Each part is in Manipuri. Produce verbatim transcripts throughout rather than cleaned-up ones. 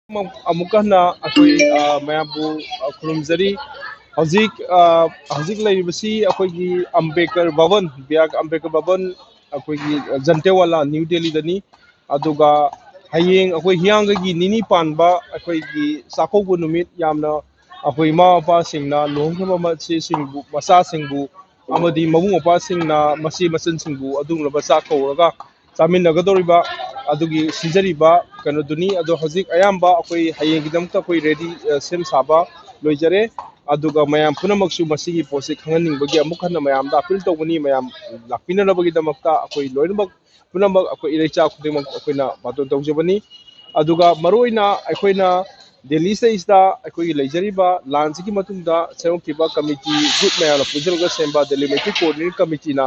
ꯑꯃꯨꯛ-, ꯑꯃꯨꯛꯀ ꯍꯟꯅ ꯑꯩꯈꯣꯏ, ꯑ, ꯃꯌꯥꯝꯕꯨ, ꯑ, ꯈꯨꯔꯨꯝꯖꯔꯤ꯫ ꯍꯧꯖꯤꯛ, ꯑ, ꯍꯧꯖꯤꯛ ꯂꯩꯔꯤꯕꯁꯤ ꯑꯩꯈꯣꯏꯒꯤ ꯑꯝꯕꯦꯗꯀꯔ ꯚꯕꯟ, ꯕꯤ ꯑꯥꯔ ꯑꯝꯕꯦꯗꯀꯔ ꯚꯕꯟ, ꯑꯩꯈꯣꯏꯒꯤ ꯖꯟꯇꯦꯋꯥꯂꯥ, ꯅ꯭ꯌꯨ ꯗꯦꯜꯂꯤꯗꯅꯤ꯫ ꯑꯗꯨꯒ ꯍꯌꯦꯡ ꯑꯩꯈꯣꯏ ꯍꯤꯌꯥꯡꯒꯩꯒꯤ ꯅꯤꯅꯤ ꯄꯥꯟꯕ ꯑꯩꯈꯣꯏꯒꯤ ꯆꯥꯛꯀꯧꯕ ꯅꯨꯃꯤꯠ, ꯌꯥꯝꯅ ꯑꯩꯈꯣꯏ ꯏꯃꯥ ꯃꯄꯥꯁꯤꯡꯅ, ꯂꯨꯍꯣꯡꯈ꯭ꯔꯕ ꯃꯆꯦꯁꯤꯡꯕꯨ, ꯃꯆꯥꯁꯤꯡꯕꯨ ꯑꯃꯗꯤ ꯃꯕꯨꯡ ꯃꯧꯄ꯭ꯋꯥꯁꯤꯡꯅ ꯃꯆꯦ ꯃꯆꯟꯁꯤꯡꯕꯨ ꯑꯗꯨꯒꯨꯝꯂꯕ ꯆꯥꯛ ꯀꯧꯔꯒ ꯆꯥꯃꯤꯟꯅꯒꯗꯧꯔꯤꯕ ꯑꯗꯨꯒꯤ ꯁꯤꯟꯖꯔꯤꯕ ꯀꯩꯅꯣꯗꯨꯅꯤ꯫ ꯑꯗꯣ ꯍꯧꯖꯤꯛ ꯑꯌꯥꯝꯕ ꯑꯩꯈꯣꯏ ꯍꯌꯦꯡꯒꯤꯗꯃꯛꯇ ꯑꯩꯈꯣꯏ ꯔꯦꯗꯤ, ꯑ, ꯁꯦꯝ ꯁꯥꯕ ꯂꯣꯏꯖꯔꯦ꯫ ꯑꯗꯨꯒ ꯃꯌꯥꯝ ꯄꯨꯝꯅꯃꯛꯁꯨ ꯃꯁꯤꯒꯤ ꯄꯣꯠꯁꯤ ꯈꯪꯍꯟꯅꯤꯡꯕꯒꯤ ꯑꯃꯨꯛ ꯍꯟꯅ ꯃꯌꯥꯝꯗ ꯑꯄꯤꯜ ꯇꯧꯕꯅꯤ꯫ ꯃꯌꯥꯝ ꯂꯥꯛꯄꯤꯅꯅꯕꯒꯤꯗꯃꯛꯇ ꯑꯩꯈꯣꯏ ꯂꯣꯏꯅꯃꯛ, ꯄꯨꯝꯅꯃꯛ ꯑꯩꯈꯣꯏ ꯏꯔꯩꯆꯥ ꯈꯨꯗꯤꯡꯃꯛ ꯑꯩꯈꯣꯏꯅ ꯕꯥꯇꯣꯟ ꯇꯧꯖꯕꯅꯤ꯫ ꯑꯗꯨꯒ ꯃꯔꯨꯑꯣꯏꯅ ꯑꯩꯈꯣꯏꯅ ꯗꯦꯜꯂꯤꯁꯤꯗꯩꯁꯤꯗ ꯑꯩꯈꯣꯏꯒꯤ ꯂꯩꯖꯔꯤꯕ ꯂꯥꯟꯁꯤꯒꯤ ꯃꯇꯨꯡꯗ ꯁꯦꯝꯃꯛꯈꯤꯕ ꯀꯃꯤꯇꯤ, ꯒ꯭ꯔꯨꯞ ꯃꯌꯥꯝꯅ ꯄꯨꯟꯁꯤꯜꯂꯒ ꯁꯦꯝꯕ ꯗꯦꯜꯂꯤ ꯃꯩꯇꯩ ꯀꯣꯑꯣꯔꯗꯤꯅꯦꯠ ꯀꯃꯤꯇꯤꯅ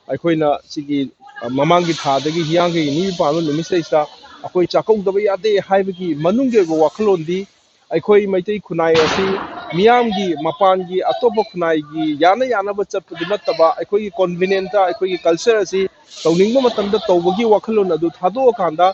ꯑꯩꯈꯣꯏꯅ ꯁꯤꯒꯤ, ꯑ, ꯃꯃꯥꯡꯒꯤ ꯊꯥꯗꯒꯤ ꯍꯤꯌꯥꯡꯒꯩꯒꯤ ꯅꯤꯅꯤ ꯄꯥꯟꯕ ꯅꯨꯃꯤꯠꯁꯤꯗꯩꯁꯤꯗ ꯑꯩꯈꯣꯏ ꯆꯥꯛꯀꯧꯗꯕ ꯌꯥꯗꯦ ꯍꯥꯏꯕꯒꯤ ꯃꯅꯨꯡꯒꯤ ꯑꯣꯏꯕ ꯋꯥꯈꯜꯂꯣꯟꯗꯤ ꯑꯩꯈꯣꯏ ꯃꯩꯇꯩ ꯈꯨꯟꯅꯥꯏ ꯑꯁꯤ ꯃꯤꯌꯥꯝꯒꯤ, ꯃꯄꯥꯟꯒꯤ, ꯑꯇꯣꯞꯄ ꯈꯨꯟꯅꯥꯏꯒꯤ ꯌꯥꯅ ꯌꯥꯅꯕ ꯆꯠꯄꯗꯨ ꯅꯠꯇꯕ, ꯑꯩꯈꯣꯏꯒꯤ ꯀꯣꯟꯚꯤꯅꯦꯟꯇ ꯑꯩꯈꯣꯏꯒꯤ ꯀꯜꯆꯔ ꯑꯁꯤ ꯇꯧꯅꯤꯡꯕ ꯃꯇꯝꯗ ꯇꯧꯕꯒꯤ ꯋꯥꯈꯜꯂꯣꯟ ꯑꯗꯨ ꯊꯥꯗꯣꯛꯑꯀꯥꯟꯗ,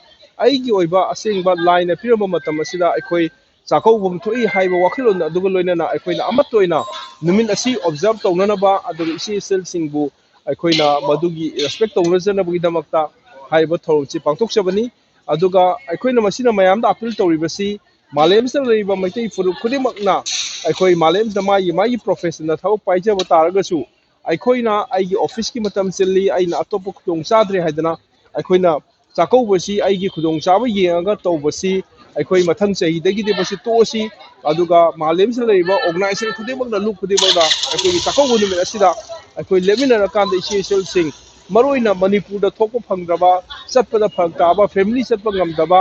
ꯑꯩꯒꯤ ꯑꯣꯏꯕ ꯑꯁꯦꯡꯕ ꯂꯥꯏꯅ ꯄꯤꯔꯝꯕ ꯃꯇꯝ ꯑꯁꯤꯗ ꯑꯩꯈꯣꯏ ꯆꯥꯛꯀꯧꯕ ꯑꯃ ꯊꯣꯛꯏ ꯍꯥꯏꯕ ꯋꯥꯈꯜꯂꯣꯟ ꯑꯗꯨꯒ ꯂꯣꯏꯅꯅ ꯑꯩꯈꯣꯏꯅ ꯑꯃꯠꯇ ꯑꯣꯏꯅ ꯅꯨꯃꯤꯠ ꯑꯁꯤ ꯑꯣꯕꯖꯥꯔꯕ ꯇꯧꯅꯅꯕ, ꯑꯗꯨꯒ ꯏꯆꯦ ꯏꯆꯜꯁꯤꯡꯕꯨ ꯑꯩꯈꯣꯏꯅ ꯃꯗꯨꯒꯤ ꯔꯦꯁꯄꯦꯛ ꯇꯧꯅꯖꯅꯕꯒꯤꯗꯃꯛꯇ ꯍꯥꯏꯔꯤꯕ ꯊꯧꯔꯝꯁꯤ ꯄꯥꯡꯊꯣꯛꯆꯕꯅꯤ꯫ ꯑꯗꯨꯒ ꯑꯩꯈꯣꯏꯅ ꯃꯁꯤꯅ ꯃꯌꯥꯝꯗ ꯑꯄꯤꯜ ꯇꯧꯔꯤꯕꯁꯤ, ꯃꯥꯂꯦꯝꯁꯤꯗ ꯂꯩꯔꯤꯕ ꯃꯩꯇꯩ ꯐꯨꯔꯨꯞ ꯈꯨꯗꯤꯡꯃꯛꯅ ꯑꯩꯈꯣꯏ ꯃꯥꯂꯦꯝꯁꯤꯗ ꯃꯥꯒꯤ ꯃꯥꯒꯤ ꯄ꯭ꯔꯣꯐꯦꯁꯟꯗ ꯊꯕꯛ ꯄꯥꯏꯖꯕ ꯇꯥꯔꯒꯁꯨ, ꯑꯩꯈꯣꯏꯅ ꯑꯩꯒꯤ ꯑꯣꯐꯤꯁꯀꯤ ꯃꯇꯝ ꯆꯤꯜꯂꯤ, ꯑꯩꯅ ꯑꯇꯣꯞꯄ ꯈꯨꯗꯣꯡ ꯆꯥꯗ꯭ꯔꯦ ꯍꯥꯏꯗꯅ ꯑꯩꯈꯣꯏꯅ ꯆꯥꯛꯀꯧꯕꯁꯤ ꯑꯩꯒꯤ ꯈꯨꯗꯣꯡꯆꯥꯕ ꯌꯦꯡꯉꯒ ꯇꯧꯕꯁꯤ ꯑꯩꯈꯣꯏ ꯃꯊꯪ ꯆꯍꯤꯗꯒꯤꯗꯤ ꯃꯁꯤ ꯇꯣꯛꯑꯁꯤ꯫ ꯑꯗꯨꯒ ꯃꯥꯂꯦꯝꯁꯤꯗ ꯂꯩꯔꯤꯕ ꯑꯣꯔꯒꯅꯥꯏꯖꯦꯁꯟ ꯈꯨꯗꯤꯡꯃꯛꯅ, ꯂꯨꯞ ꯈꯨꯗꯤꯡꯃꯛꯅ ꯑꯩꯈꯣꯏꯒꯤ ꯆꯥꯛꯀꯧꯕ ꯅꯨꯃꯤꯠ ꯑꯁꯤꯗ ꯑꯩꯈꯣꯏ ꯂꯦꯞꯃꯤꯟꯅꯔꯀꯥꯟꯗ ꯏꯆꯦ ꯏꯆꯜꯁꯤꯡ, ꯃꯔꯨꯑꯣꯏꯅ ꯃꯅꯤꯄꯨꯔꯗ ꯊꯣꯛꯄ ꯐꯪꯗ꯭ꯔꯕ, ꯆꯠꯄꯗ ꯐꯔꯛ ꯇꯥꯕ, ꯐꯦꯃꯤꯂꯤ ꯆꯠꯄ ꯉꯝꯗꯕ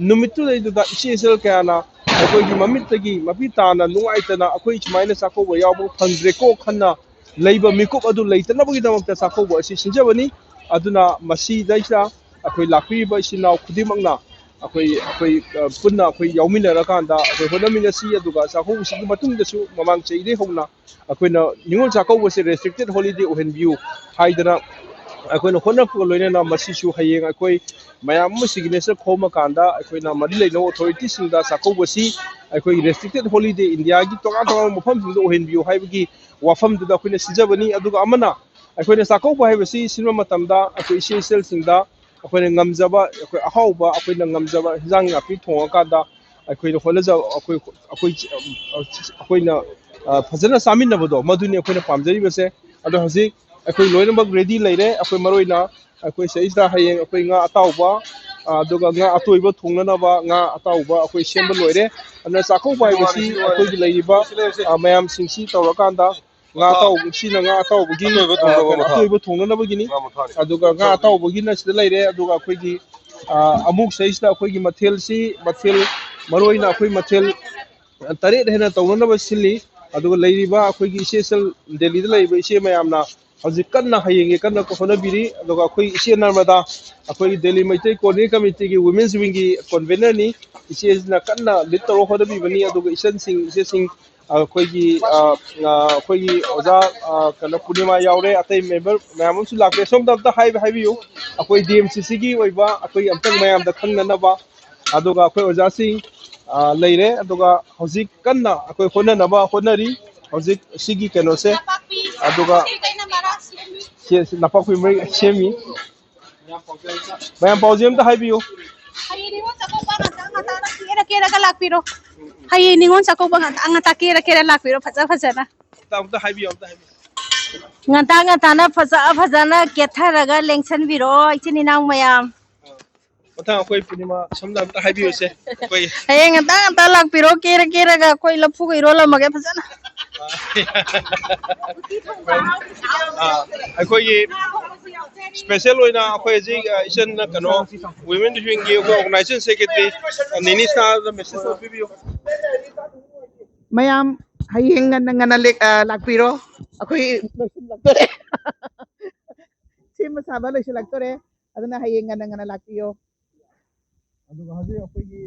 ꯅꯨꯃꯤꯠꯇꯨꯗꯩꯗꯨꯗ ꯏꯆꯦ ꯏꯆꯜ ꯀꯌꯥꯅ ꯑꯩꯈꯣꯏꯒꯤ ꯃꯃꯤꯠꯇꯒꯤ ꯃꯄꯤ ꯇꯥꯅ ꯅꯨꯡꯉꯥꯏꯇꯅ ꯑꯩꯈꯣꯏ ꯁꯨꯃꯥꯏꯅ ꯆꯥꯛꯀꯧꯕ ꯌꯥꯎꯕ ꯐꯪꯗ꯭ꯔꯦꯀꯣ ꯈꯟꯅ ꯂꯩꯕ ꯃꯤꯀꯨꯞ ꯑꯗꯨ ꯂꯩꯇꯅꯕꯒꯤꯗꯃꯛꯇ ꯆꯥꯛꯀꯧꯕ ꯑꯁꯤ ꯁꯤꯟꯖꯕꯅꯤ꯫ ꯑꯗꯨꯅ ꯃꯁꯤꯗꯩꯁꯤꯗ ꯑꯩꯈꯣꯏ ꯂꯥꯛꯄꯤꯔꯤꯕ ꯏꯆꯤꯟ ꯏꯅꯥꯎ ꯈꯨꯗꯤꯡꯃꯛꯅ ꯑꯩꯈꯣꯏ, ꯑꯩꯈꯣꯏ, ꯑ, ꯄꯨꯟꯅ ꯑꯩꯈꯣꯏ ꯌꯥꯎꯃꯤꯟꯅꯔꯀꯥꯟꯗ ꯑꯩꯈꯣꯏ ꯍꯣꯠꯅꯃꯤꯟꯅꯁꯤ꯫ ꯑꯗꯨꯒ ꯆꯥꯛꯀꯧꯕꯁꯤꯒꯤ ꯃꯇꯨꯡꯗꯁꯨ ꯃꯃꯥꯡ ꯆꯍꯤꯗꯒꯤ ꯍꯧꯅ ꯑꯩꯈꯣꯏꯅ ꯅꯤꯉꯣꯜ ꯆꯥꯛꯀꯧꯕꯁꯦ ꯔꯦꯁꯇ꯭ꯔꯤꯛꯇꯦꯠ ꯍꯣꯂꯤꯗꯦ ꯑꯣꯏꯍꯟꯕꯤꯌꯨ ꯍꯥꯏꯗꯅ ꯑꯩꯈꯣꯏꯅ ꯍꯣꯠꯅꯕꯒ ꯂꯣꯏꯅꯅ ꯃꯁꯤꯁꯨ ꯍꯌꯦꯡ ꯑꯩꯈꯣꯏ ꯃꯌꯥꯝ ꯑꯃ signature ꯈꯣꯝꯃꯀꯥꯟꯗ ꯑꯩꯈꯣꯏꯅ ꯃꯔꯤ ꯂꯩꯅꯕ authority ꯁꯤꯡꯗ ꯆꯥꯛꯀꯧꯕꯁꯤ ꯑꯩꯈꯣꯏꯒꯤ restricted holiday India ꯒꯤ ꯇꯣꯉꯥꯟ ꯇꯣꯉꯥꯟꯕ ꯃꯐꯝꯁꯤꯡꯗ ꯑꯣꯏꯍꯟꯕꯤꯌꯨ ꯍꯥꯏꯕꯒꯤ ꯋꯥꯐꯝꯗꯨꯗ ꯑꯩꯈꯣꯏꯅ ꯁꯤꯟꯖꯕꯅꯤ꯫ ꯑꯗꯨꯒ ꯑꯃꯅ, ꯑꯩꯈꯣꯏꯅ ꯆꯥꯛꯀꯧꯕ ꯍꯥꯏꯕꯁꯤ ꯁꯤꯟꯕ ꯃꯇꯝꯗ ꯑꯩꯈꯣꯏ ꯏꯆꯦ ꯏꯆꯜꯁꯤꯡꯗ ꯑꯩꯈꯣꯏꯅ ꯉꯝꯖꯕ, ꯑꯩꯈꯣꯏ ꯑꯍꯥꯎꯕ, ꯑꯩꯈꯣꯏꯅ ꯉꯝꯖꯕ ꯍꯤꯟꯖꯥꯡ ꯅꯥꯄꯤ ꯊꯣꯡꯉꯀꯥꯟꯗ ꯑꯩꯈꯣꯏꯅ ꯍꯣꯠꯅꯖꯕ, ꯑꯩꯈꯣꯏ ꯑꯩꯈꯣꯏ ꯑꯩꯈꯣꯏꯅ ꯑ, ꯐꯖꯅ ꯆꯥꯃꯤꯟꯅꯕꯗꯣ, ꯃꯗꯨꯅꯤ ꯑꯩꯈꯣꯏꯅ ꯄꯥꯝꯖꯔꯤꯕꯁꯦ꯫ ꯑꯗꯣ ꯍꯧꯖꯤꯛ ꯑꯩꯈꯣꯏ ꯂꯣꯏꯅꯃꯛ ready ꯂꯩꯔꯦ꯫ ꯑꯩꯈꯣꯏ ꯃꯔꯨ ꯑꯣꯏꯅ ꯑꯩꯈꯣꯏ ꯁꯤꯗꯩꯁꯤꯗ ꯍꯌꯦꯡ ꯑꯩꯈꯣꯏ ꯉꯥ ꯑꯇꯥꯎꯕ, ꯑ, ꯑꯗꯨꯒ ꯉꯥ ꯑꯇꯣꯏꯕ ꯊꯣꯡꯅꯅꯕ ꯉꯥ ꯑꯇꯥꯎꯕ ꯑꯩꯈꯣꯏ ꯁꯦꯝꯕ ꯂꯣꯏꯔꯦ꯫ ꯑꯗꯨꯅ ꯆꯥꯛꯀꯧꯕ ꯍꯥꯏꯕꯁꯤ ꯑꯩꯈꯣꯏꯒꯤ ꯂꯩꯔꯤꯕ, ꯑ, ꯃꯌꯥꯝꯁꯤꯡꯁꯤ ꯇꯧꯔꯀꯥꯟꯗ ꯉꯥ ꯑꯇꯥꯎꯕ, ꯁꯤꯅ ꯉꯥ ꯑꯇꯥꯎꯕꯒꯤ, ꯑꯇꯣꯏꯕ ꯑ, ꯊꯣꯡꯅꯕ ꯀꯩꯅꯣ, ꯃꯊꯥꯎ꯫ ꯑꯇꯣꯏꯕ ꯊꯣꯡꯅꯅꯕꯒꯤꯅꯤ꯫ ꯉꯥ ꯃꯊꯥꯎꯅꯤ꯫ ꯑꯗꯨꯒ ꯉꯥ ꯑꯇꯥꯎꯕꯒꯤꯅ ꯁꯤꯗ ꯂꯩꯔꯦ꯫ ꯑꯗꯨꯒ ꯑꯩꯈꯣꯏꯒꯤ, ꯑ, ꯑꯃꯨꯛ ꯁꯤꯗꯩꯁꯤꯗ ꯑꯩꯈꯣꯏꯒꯤ ꯃꯊꯦꯜꯁꯤ, ꯃꯊꯦꯜ, ꯃꯔꯨ ꯑꯣꯏꯅ ꯑꯩꯈꯣꯏ ꯃꯊꯦꯜ ꯇꯔꯦꯠ ꯍꯦꯟꯅ ꯇꯧꯅꯅꯕ ꯁꯤꯜꯂꯤ꯫ ꯑꯗꯨꯒ ꯂꯩꯔꯤꯕ ꯑꯩꯈꯣꯏꯒꯤ ꯏꯆꯦ ꯏꯆꯜ ꯗꯦꯜꯂꯤꯗ ꯂꯩꯔꯤꯕ ꯏꯆꯦ ꯃꯌꯥꯝꯅ ꯍꯧꯖꯤꯛ ꯀꯟꯅ, ꯍꯌꯦꯡꯒꯤ ꯀꯟꯅ ꯍꯣꯠꯅꯕꯤꯔꯤ꯫ ꯑꯗꯨꯒ ꯑꯩꯈꯣꯏ ꯏꯆꯦ ꯅꯔꯃꯗꯥ, ꯑꯩꯈꯣꯏꯒꯤ ꯗꯦꯜꯂꯤ ꯃꯩꯇꯩ coordinating committee ꯒꯤ women's wing ꯒꯤ convener ꯅꯤ꯫ ꯏꯆꯦꯁꯤꯅ ꯀꯟꯅ lead ꯇꯧꯔ ꯍꯣꯠꯅꯕꯤꯕꯅꯤ꯫ ꯑꯗꯨꯒ ꯏꯆꯟꯁꯤꯡ, ꯏꯆꯦꯁꯤꯡ, ꯑꯩꯈꯣꯏꯒꯤ, ꯑ, ꯑ, ꯑꯩꯈꯣꯏꯒꯤ ꯑꯣꯖꯥ, ꯑ, ꯀꯩꯅꯣ, ꯄꯨꯔꯅꯤꯃꯥ ꯌꯥꯎꯔꯦ, ꯑꯇꯩ member ꯃꯌꯥꯝ ꯑꯃꯁꯨ ꯂꯥꯛꯂꯦ꯫ ꯁꯣꯝꯗ ꯑꯝꯇ ꯍꯥꯏꯕ, ꯍꯥꯏꯕꯤꯌꯨ, ꯑꯩꯈꯣꯏ D M C C ꯒꯤ ꯑꯣꯏꯕ ꯑꯩꯈꯣꯏ ꯑꯝꯇꯪ ꯃꯌꯥꯝꯗ ꯈꯪꯅꯅꯕ꯫ ꯑꯗꯨꯒ ꯑꯩꯈꯣꯏ ꯑꯣꯖꯥꯁꯤꯡ, ꯑ, ꯂꯩꯔꯦ꯫ ꯑꯗꯨꯒ ꯍꯧꯖꯤꯛ ꯀꯟꯅ ꯑꯩꯈꯣꯏ ꯍꯣꯠꯅꯅꯕ ꯍꯣꯠꯅꯔꯤ ꯍꯧꯖꯤꯛ ꯁꯤꯒꯤ ꯀꯩꯅꯣꯁꯦ꯫ ꯑꯗꯨꯒ ꯁꯤ, ꯁꯤ ꯅꯄꯥꯛꯄꯤ ꯃꯔꯤ ꯁꯦꯝꯃꯤ꯫ ꯃꯌꯥꯝ ꯄꯥꯎꯖꯦꯜ ꯑꯝꯇ ꯍꯥꯏꯕꯤꯌꯨ꯫ ꯍꯌꯦꯡ ꯅꯤꯉꯣꯜ ꯆꯥꯛꯀꯧꯕ ꯉꯟꯇꯥ ꯉꯟꯇꯥꯅ ꯀꯦꯔ ꯀꯦꯔꯒ ꯂꯥꯛꯄꯤꯔꯣ꯫ ꯍꯌꯦꯡ ꯅꯤꯉꯣꯜ ꯆꯥꯛꯀꯧꯕ ꯉꯟꯇꯥ ꯉꯟꯇꯥ ꯀꯦꯔ ꯀꯦꯔ ꯂꯥꯛꯄꯤꯔꯣ, ꯐꯖ ꯐꯖꯅ꯫ ꯑꯝꯇ, ꯑꯝꯇ ꯍꯥꯏꯕꯤꯌꯨ, ꯑꯝꯇ ꯍꯥꯏꯕꯤꯌꯨ꯫ ꯉꯟꯇꯥ ꯉꯟꯇꯥꯅ ꯐꯖ ꯐꯖꯅ ꯀꯦꯊꯔꯒ ꯂꯦꯡꯁꯟꯕꯤꯔꯣ, ꯏꯆꯤꯟ ꯏꯅꯥꯎ ꯃꯌꯥꯝ꯫ ꯃꯊꯪ ꯑꯩꯈꯣꯏ ꯄꯨꯔꯅꯤꯃꯥ ꯁꯣꯝꯗ ꯑꯝꯇ ꯍꯥꯏꯕꯤꯌꯨꯁꯦ꯫ ꯑꯩꯈꯣꯏ ꯍꯌꯦꯡ ꯉꯟꯇꯥ ꯉꯟꯇꯥ ꯂꯥꯛꯄꯤꯔꯣ, ꯀꯦꯔ ꯀꯦꯔꯒ ꯑꯩꯈꯣꯏ ꯂꯐꯨꯒ ꯏꯔꯣꯜꯂꯝꯃꯒꯦ ꯐꯖꯅ꯫ ꯑꯥ, ꯑꯩꯈꯣꯏꯒꯤ special ꯑꯣꯏꯅ ꯑꯩꯈꯣꯏ ꯍꯧꯖꯤꯛ, ꯑ, ꯏꯆꯟꯅ ꯀꯩꯅꯣ, women wing ꯒꯤ ꯑꯩꯈꯣꯏ organization secretary, ꯑ, ꯅꯦꯅꯤꯁꯥꯗ message ꯑꯃ ꯄꯤꯕꯤꯌꯨ꯫ ꯃꯌꯥꯝ ꯍꯌꯦꯡ ꯉꯟꯅ ꯉꯟꯅ ꯂꯦꯛ-, ꯑ, ꯂꯥꯛꯄꯤꯔꯣ꯫ ꯑꯩꯈꯣꯏ ꯂꯣꯏꯁꯤꯜꯂꯛꯇꯣꯔꯦ꯫ ꯁꯦꯝꯕ ꯁꯥꯕ ꯂꯣꯏꯁꯤꯜꯂꯛꯇꯣꯔꯦ꯫ ꯑꯗꯨꯅ ꯍꯌꯦꯡ ꯉꯟꯅ ꯉꯟꯅ ꯂꯥꯛꯄꯤꯌꯣ꯫ ꯑꯗꯨꯒ ꯍꯧꯖꯤꯛ ꯑꯩꯈꯣꯏꯒꯤ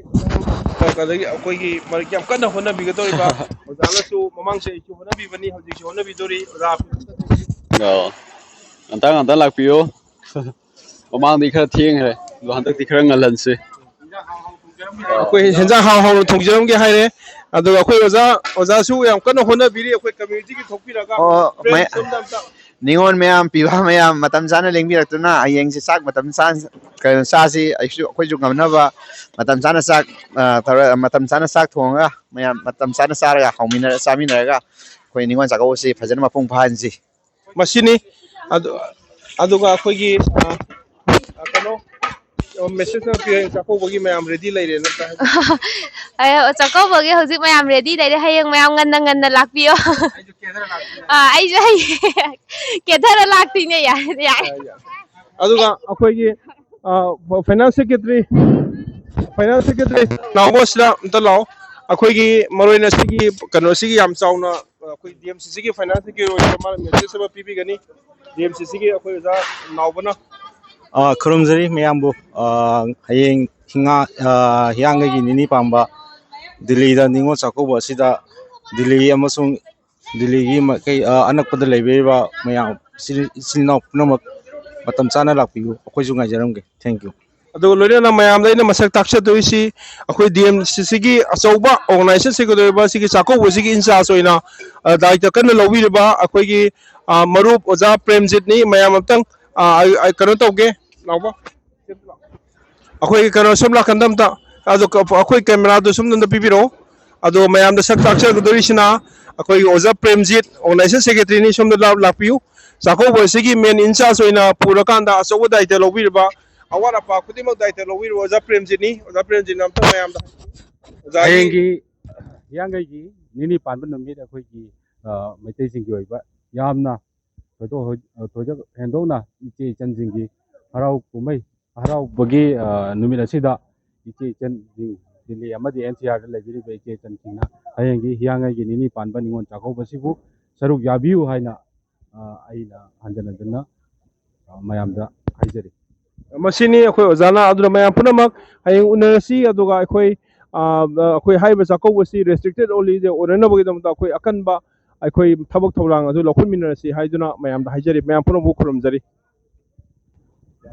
ꯑꯣꯖꯥ, ꯑꯗꯒꯤ ꯑꯩꯈꯣꯏꯒꯤ ꯃꯔꯛ ꯌꯥꯝ ꯀꯟꯅ ꯍꯣꯠꯅꯕꯤꯒꯗꯧꯔꯤꯕ ꯑꯣꯖꯥꯅꯁꯨ ꯃꯃꯥꯡ ꯆꯍꯤꯁꯨ ꯍꯣꯠꯅꯕꯤꯕꯅꯤ, ꯍꯧꯖꯤꯛꯁꯨ ꯍꯣꯠꯅꯕꯤꯗꯣꯔꯤ꯫ ꯑꯣꯖꯥ ꯑꯣ꯫ ꯉꯟꯇꯥ ꯉꯟꯇꯥ ꯂꯥꯛꯄꯤꯌꯨ꯫ ꯃꯃꯥꯡꯗꯤ ꯈꯔ ꯊꯦꯡꯈ꯭ꯔꯦ, ꯑꯗꯣ ꯍꯟꯗꯛꯇꯤ ꯈꯔ ꯉꯜꯍꯟꯁꯦ꯫ ꯑꯩꯈꯣꯏ ꯍꯦꯟꯖꯥꯡ ꯍꯥꯎ ꯍꯥꯎꯅ ꯊꯣꯡꯖꯔꯝꯒꯦ ꯍꯥꯏꯔꯦ꯫ ꯑꯗꯨꯒ ꯑꯩꯈꯣꯏ ꯑꯣꯖꯥ, ꯑꯣꯖꯥꯁꯨ ꯌꯥꯝ ꯀꯟꯅ ꯍꯣꯠꯅꯕꯤꯔꯤ ꯑꯩꯈꯣꯏ ꯀꯝꯃ꯭ꯌꯨꯅꯤꯇꯤꯒꯤ ꯊꯣꯛꯄꯤꯔꯒ꯫ ꯑꯣ, ꯃꯩ-, ꯁꯣꯝꯗ ꯑꯝꯇ ꯅꯤꯉꯣꯜ ꯃꯌꯥꯝ, ꯄꯤꯕ ꯃꯌꯥꯝ ꯃꯇꯝ ꯆꯥꯅ ꯂꯦꯡꯕꯤꯔꯛꯇꯨꯅ ꯍꯌꯦꯡꯁꯦ ꯆꯥꯛ ꯃꯇꯝ ꯆꯥ-, ꯀꯩꯅꯣ ꯆꯥꯁꯤ, ꯑꯩꯁꯨ, ꯑꯩꯈꯣꯏꯁꯨ ꯉꯝꯅꯕ ꯃꯇꯝ ꯆꯥꯅ ꯆꯥꯛ, ꯑ, ꯇꯧꯔ, ꯃꯇꯝ ꯆꯥꯅ ꯆꯥꯛ ꯊꯣꯡꯉꯒ ꯃꯌꯥꯝ ꯃꯇꯝ ꯆꯥꯅ ꯆꯥꯔꯒ ꯍꯥꯎꯃꯤꯟꯅꯔ-, ꯆꯥꯃꯤꯟꯅꯔꯒ ꯑꯩꯈꯣꯏ ꯅꯤꯉꯣꯜ ꯆꯥꯛꯀꯧꯕꯁꯤ ꯐꯖꯅ ꯃꯄꯨꯡ ꯐꯥꯍꯟꯁꯤ꯫ ꯃꯁꯤꯅꯤ꯫ ꯑꯗꯨ, ꯑꯗꯨꯒ ꯑꯩꯈꯣꯏꯒꯤ, ꯑ, ꯑ, ꯀꯩꯅꯣ, ꯑ, ꯃꯦꯁꯦꯖ ꯑꯃ ꯄꯤꯔꯦ, ꯆꯥꯛꯀꯧꯕꯒꯤ ꯃꯌꯥꯝ ꯔꯦꯗꯤ ꯂꯩꯔꯦꯅ ꯑꯝꯇ ꯍꯥꯏꯕꯤꯌꯨ꯫ ꯑꯩ ꯆꯥꯛꯀꯧꯕꯒꯤ ꯍꯧꯖꯤꯛ ꯃꯌꯥꯝ ꯔꯦꯗꯤ ꯂꯩꯔꯦ꯫ ꯍꯌꯦꯡ ꯃꯌꯥꯝ ꯉꯟꯅ ꯉꯟꯅ ꯂꯥꯛꯄꯤꯌꯣ꯫ ꯑꯥ, ꯑꯩꯁꯨ ꯍꯌꯦꯡ ꯀꯦꯊꯔ ꯂꯥꯛꯇꯣꯏꯅꯦ꯫ ꯌꯥꯔꯦ, ꯌꯥꯔꯦ꯫ ꯑꯗꯨꯒ ꯑꯩꯈꯣꯏꯒꯤ, ꯑ, ꯐꯥꯏꯅꯥꯟꯁ ꯁꯦꯀ꯭ꯔꯦꯇꯔꯤ, ꯐꯥꯏꯅꯥꯟꯁ ꯁꯦꯀ꯭ꯔꯦꯇꯔꯤ ꯅꯥꯎꯕꯣꯁꯤꯗ ꯑꯝꯇ ꯂꯥꯛꯑꯣ꯫ ꯑꯩꯈꯣꯏꯒꯤ ꯃꯔꯨ ꯑꯣꯏꯅ ꯁꯤꯒꯤ ꯀꯩꯅꯣꯁꯤꯒꯤ ꯌꯥꯝ ꯆꯥꯎꯅ, ꯑ, ꯑꯩꯈꯣꯏ ꯗꯤ ꯑꯦꯝ ꯁꯤ ꯁꯤꯒꯤ ꯐꯥꯏꯅꯥꯟꯁ ꯁꯦꯀ꯭ꯔꯦꯇꯔꯤ ꯑꯣꯏꯅ ꯃꯥꯅ ꯃꯦꯁꯦꯖ ꯑꯃ ꯄꯤꯕꯤꯒꯅꯤ꯫ ꯗꯤ ꯑꯦꯝ ꯁꯤ ꯁꯤꯒꯤ ꯑꯩꯈꯣꯏ ꯑꯣꯖꯥ ꯅꯥꯎꯕꯅ꯫ ꯑ, ꯈꯨꯔꯨꯝꯖꯔꯤ ꯃꯌꯥꯝꯕꯨ꯫ ꯑ, ꯍꯌꯦꯡ ꯍꯤꯉꯥ-, ꯑ, ꯍꯤꯌꯥꯡꯒꯩꯒꯤ ꯅꯤꯅꯤ ꯄꯥꯟꯕ ꯗꯤꯜꯂꯤꯗ ꯅꯤꯉꯣꯜ ꯆꯥꯛꯀꯧꯕ ꯑꯁꯤꯗ ꯗꯤꯜꯂꯤ ꯑꯃꯁꯨꯡ ꯗꯤꯜꯂꯤꯒꯤ ꯃꯥꯏꯀꯩ, ꯑ, ꯑꯅꯛꯄꯗ ꯂꯩꯕꯤꯔꯤꯕ ꯃꯌꯥꯝ ꯏꯆꯤꯜ, ꯏꯆꯤꯜ ꯏꯅꯥꯎ ꯄꯨꯝꯅꯃꯛ ꯃꯇꯝ ꯆꯥꯅ ꯂꯥꯛꯄꯤꯌꯨ꯫ ꯑꯩꯈꯣꯏꯁꯨ ꯉꯥꯏꯖꯔꯝꯒꯦ꯫ Thank you꯫ ꯑꯗꯨꯒ ꯂꯣꯏꯅꯅ ꯃꯌꯥꯝꯗ ꯑꯩꯅ ꯃꯁꯛ ꯇꯥꯛꯆꯗꯣꯏꯁꯤ ꯑꯩꯈꯣꯏ ꯗꯤ ꯑꯦꯝ ꯁꯤ ꯁꯤꯒꯤ ꯑꯆꯧꯕ ꯑꯣꯔꯒꯅꯥꯏꯖꯦꯁꯟ ꯁꯦꯀ꯭ꯔꯦꯇꯔꯤ ꯑꯣꯏꯕ ꯁꯤꯒꯤ ꯆꯥꯛꯀꯧꯕꯁꯤꯒꯤ ꯏꯟꯆꯥꯔꯖ ꯑꯣꯏꯅ, ꯑ, ꯗꯥꯌꯤꯇ꯭ꯋ ꯀꯟꯅ ꯂꯧꯕꯤꯔꯤꯕ ꯑꯩꯈꯣꯏꯒꯤ, ꯑ, ꯃꯔꯨꯞ ꯑꯣꯖꯥ ꯄ꯭ꯔꯦꯝꯖꯤꯠꯅꯤ꯫ ꯃꯌꯥꯝ ꯑꯝꯇꯪ, ꯑ, ꯑꯩ, ꯑꯩ ꯀꯩꯅꯣ ꯇꯧꯒꯦ, ꯂꯥꯎꯕ꯫ ꯑꯩꯈꯣꯏꯒꯤ ꯀꯩꯅꯣ ꯁꯣꯝ ꯅꯥꯀꯟꯗ ꯑꯝꯇ, ꯑꯗꯣ ꯀ-, ꯑꯩꯈꯣꯏ ꯀꯦꯃꯦꯔꯥꯗꯣ ꯁꯣꯝꯗ ꯑꯝꯇ ꯄꯤꯕꯤꯔꯛꯑꯣ꯫ ꯑꯗꯣ ꯃꯌꯥꯝꯗ ꯁꯛ ꯇꯥꯛꯆꯒꯗꯧꯔꯤꯁꯤꯅ ꯑꯩꯈꯣꯏꯒꯤ ꯑꯣꯖꯥ ꯄ꯭ꯔꯦꯝꯖꯤꯠ, ꯑꯣꯔꯒꯅꯥꯏꯖꯦꯁꯟ ꯁꯦꯀ꯭ꯔꯦꯇꯔꯤꯅꯤ, ꯁꯣꯝꯗ ꯂꯥꯛ-, ꯂꯥꯛꯄꯤꯌꯨ꯫ ꯆꯥꯛꯀꯧꯕ ꯑꯁꯤꯒꯤ ꯃꯦꯟ ꯏꯟꯆꯥꯔꯖ ꯑꯣꯏꯅ ꯄꯨꯔꯀꯥꯟꯗ ꯑꯆꯧꯕ ꯗꯥꯌꯤꯇ꯭ꯋ ꯂꯧꯕꯤꯔꯤꯕ, ꯑꯋꯥꯠ ꯑꯄꯥ ꯈꯨꯗꯤꯡꯃꯛ ꯗꯥꯌꯤꯇ꯭ꯋ ꯂꯧꯕꯤꯔꯤꯕ ꯑꯣꯖꯥ ꯄ꯭ꯔꯦꯝꯖꯤꯠꯅꯤ꯫ ꯑꯣꯖꯥ ꯄ꯭ꯔꯦꯝꯖꯤꯠꯅ ꯑꯝꯇ ꯃꯌꯥꯝꯗ, ꯑꯣꯖꯥꯒꯤ ꯍꯌꯦꯡꯒꯤ ꯍꯤꯌꯥꯡꯒꯩꯒꯤ ꯅꯤꯅꯤ ꯄꯥꯟꯕ ꯅꯨꯃꯤꯠ ꯑꯩꯈꯣꯏꯒꯤ, ꯑ, ꯃꯩꯇꯩꯁꯤꯡꯒꯤ ꯑꯣꯏꯕ ꯌꯥꯝꯅ ꯊꯣꯏꯗꯣꯛ ꯍꯣꯏ-, ꯊꯣꯏꯗꯣꯛ ꯍꯦꯟꯗꯣꯛꯅ ꯏꯆꯦ ꯏꯆꯟꯁꯤꯡꯒꯤ ꯍꯔꯥꯎ ꯀꯨꯝꯍꯩ ꯍꯔꯥꯎꯕꯒꯤ, ꯑ, ꯅꯨꯃꯤꯠ ꯑꯁꯤꯗ ꯏꯆꯦ ꯏꯆꯟꯁꯤꯡ ꯗꯤꯜꯂꯤ ꯑꯃꯗꯤ ꯑꯦꯟ ꯁꯤ ꯑꯥꯔꯗ ꯂꯩꯕꯤꯔꯤꯕ ꯏꯆꯦ ꯏꯆꯟꯁꯤꯡꯅ ꯍꯌꯦꯡꯒꯤ ꯍꯤꯌꯥꯡꯒꯩꯒꯤ ꯅꯤꯅꯤ ꯄꯥꯟꯕ ꯅꯤꯉꯣꯜ ꯆꯥꯛꯀꯧꯕꯁꯤꯕꯨ ꯁꯔꯨꯛ ꯌꯥꯕꯤꯌꯨ ꯍꯥꯏꯅ, ꯑ, ꯑꯩꯅ ꯍꯟꯖꯤꯟ ꯍꯟꯖꯤꯟꯅ, ꯑ, ꯃꯌꯥꯝꯗ ꯍꯥꯏꯖꯔꯤ꯫ ꯃꯁꯤꯅꯤ ꯑꯩꯈꯣꯏ ꯑꯣꯖꯥꯅ꯫ ꯑꯗꯨꯅ ꯃꯌꯥꯝ ꯄꯨꯝꯅꯃꯛ ꯍꯌꯦꯡ ꯎꯅꯔꯁꯤ꯫ ꯑꯗꯨꯒ ꯑꯩꯈꯣꯏ, ꯑ, ꯑꯩꯈꯣꯏ ꯍꯥꯏꯔꯤꯕ ꯆꯥꯛꯀꯧꯕꯁꯤ restricted only ꯑꯣꯏꯅꯅꯕꯒꯤꯗꯃꯛꯇ ꯑꯩꯈꯣꯏ ꯑꯀꯟꯕ ꯑꯩꯈꯣꯏ ꯊꯕꯛ ꯊꯧꯔꯥꯡ ꯑꯗꯨ ꯂꯧꯈꯠꯃꯤꯟꯅꯔꯁꯤ ꯍꯥꯏꯗꯨꯅ ꯃꯌꯥꯝꯗ ꯍꯥꯏꯖꯔꯤ꯫ ꯃꯌꯥꯝ ꯄꯨꯝꯅꯃꯛꯄꯨ ꯈꯨꯔꯨꯝꯖꯔꯤ꯫